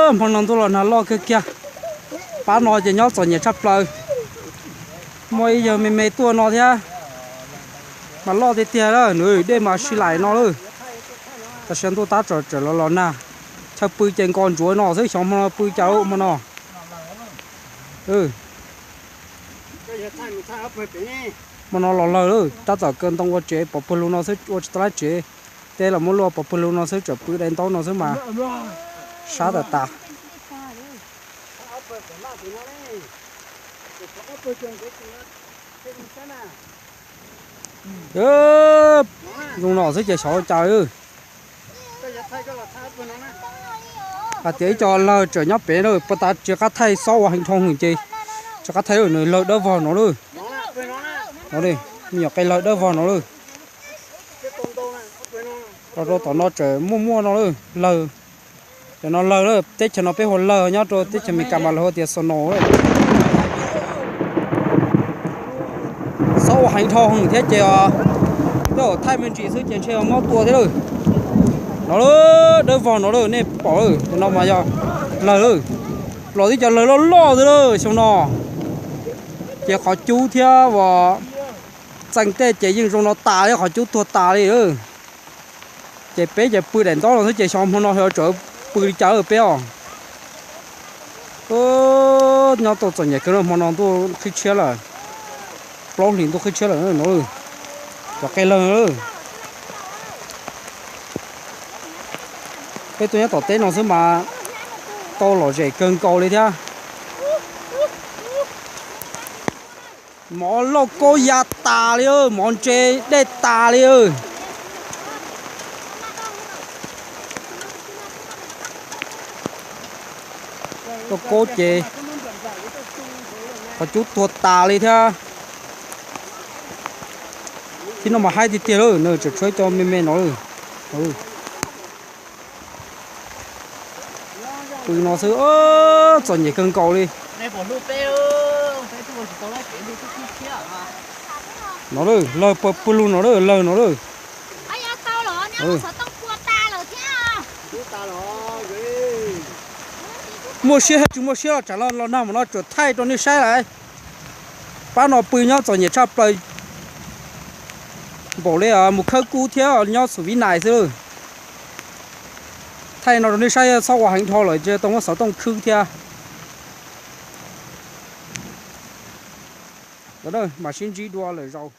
Hmo no ntuj los nag loj kawg kiag. Pab no ces nyob txom nyem tshaj plaws. Muaj ib yawg me me tuaj no thiab, mas loj tiag tiag lawm, nws dej mas sib laim no lawm. Tam sim ntuj tab tom tseem los los nag, chaw pw ces nkos ntsuav no xwb, xyov hmo no pw cas hmo no. Hmo no los lawg lawm, tab tom kaw ntoo ua tsev pov pawg lug no xwb, ua tsis tau lab tsev. Tej los muab luaj pov pawg lug no xwb, tseem pw dai ntaub no xwb mas sab tas tas. Zoo no xwb ces xyov ua cas. Hais tias ib co lawg tseem nyob pem na, puag ta tsis qab thaij, xob ua heev dhau hwm ces tsis qab thaij, nws lawg dawb vog no lawm. No, me nyuam qe lawg dawb vog no lawm. Los rau tom no tseem muaj muaj no lawm, lawg. Cov no lawg lawm, teb chaws no peb hu lawg, nyob rau teb chaws Amelikas mas lawv hu tias snow lawm. Xob ua heev dhau hwm thiab ces tej zaum thaij me ntsis xwb ces ntshe mob tua thiab lawm. No lawm, dawb vog no lawm, nej pom lawm, cov no mas yog lawg lawm. Los tib co lawg loj loj xwb lawm xyoo no. Ces qhov cub thiab uas txee tej ces yeej zoo no tas li, qhov cub tuag tas li. Ces peb ces pw daim ntaub no xwb ces xyov hmo no ho tseem pw li cas peb os. Nyob tau txom nyem kawg, hmo no ntuj qhib tshiab lawm, plaub hlis ntuj qhib tshiab lawm no. Cov qe lawg, peb tuaj nyob tom teb no xwb mas tau lom zem kawg nkaus li thiab. Mov lauj kaub ya tas li, mov ntse dej tas li. Lauj kaub ces qhov cub tuag tas li thiab. Thib no mas haib tiag tiag lawm, nws tseem tshuav cov me me no lawm. Pw no xwb, txom nyem kawg nkaus li. No lawm, lawg pawg lug no lawm, lawg no lawm. Muaj siab thiab tsis muaj siab los tsam los nag mus no tsuas thaij rau nej saib lawm. Pab no pw nyob txom nyem tshaj plaws, npaum li mus khawb kub thiab nyob xum vib nais xwb. Thaij no rau nej saib, xob ua heev dhau lawm, tsis tau muab xov tooj khwb thiab. Mam sib ntsib dua lwm zaus.